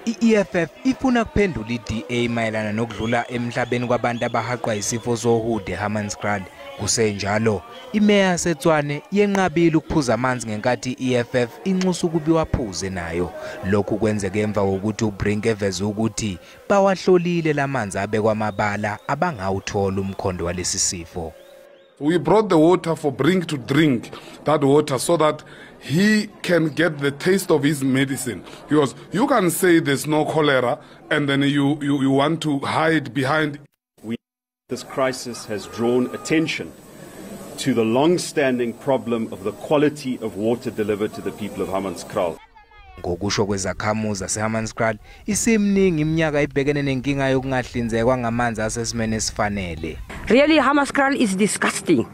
I-EFF ifuna kuphendula i-DA mayelana nokudlula emhlabeni kwabantu abahaqwa isifo sohudo eHammanskraal. Kusenjalo, imeya yaseTshwane yenqabile ukuphuza amanzi ngenkathi i-EFF inxusa ukubiwa phuze nayo. Lokhu kwenzeke emva kokuthi uBrink eveze ukuthi bawahlolile lamanzi abekwa amabala abangawuthola umkhondo walesi sifo. We brought the water for Brink to drink that water so that he can get the taste of his medicine. Because you can say there's no cholera and then you want to hide behind. This crisis has drawn attention to the long-standing problem of the quality of water delivered to the people of Hammanskraal. Ngokusho kwezakhamuzi zaseHammanskraal, isimningi iminyaka ibhekene nenkinga yokungahlinzekwa ngamanzi asesimene esifanele. Really, Hammanskraal is disgusting.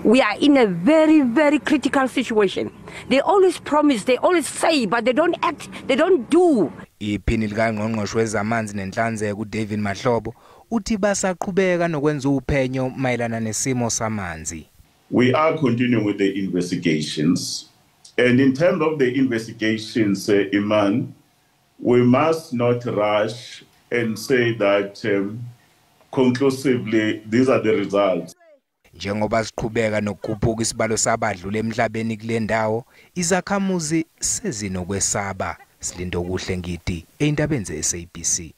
We are in a very, very critical situation. They always promise, they always say, but they don't act, they don't do. Iphini likaNgqongqoshe wezamanzi nenhlanzeko uDavid Mahlobo uthi basaqhubeka nokwenza uphenyo mayelana nesimo samanzi. We are continuing with the investigations. And in terms of the investigations, Iman, we must not rush and say that conclusively these are the results. Njengoba siqhubeka nokukhuphuka isibalo sabadlula emhlabeni kule ndawo, izakhamuzi sezinokwesaba. Silindo kuhle ngidi eindabeni ze SABC.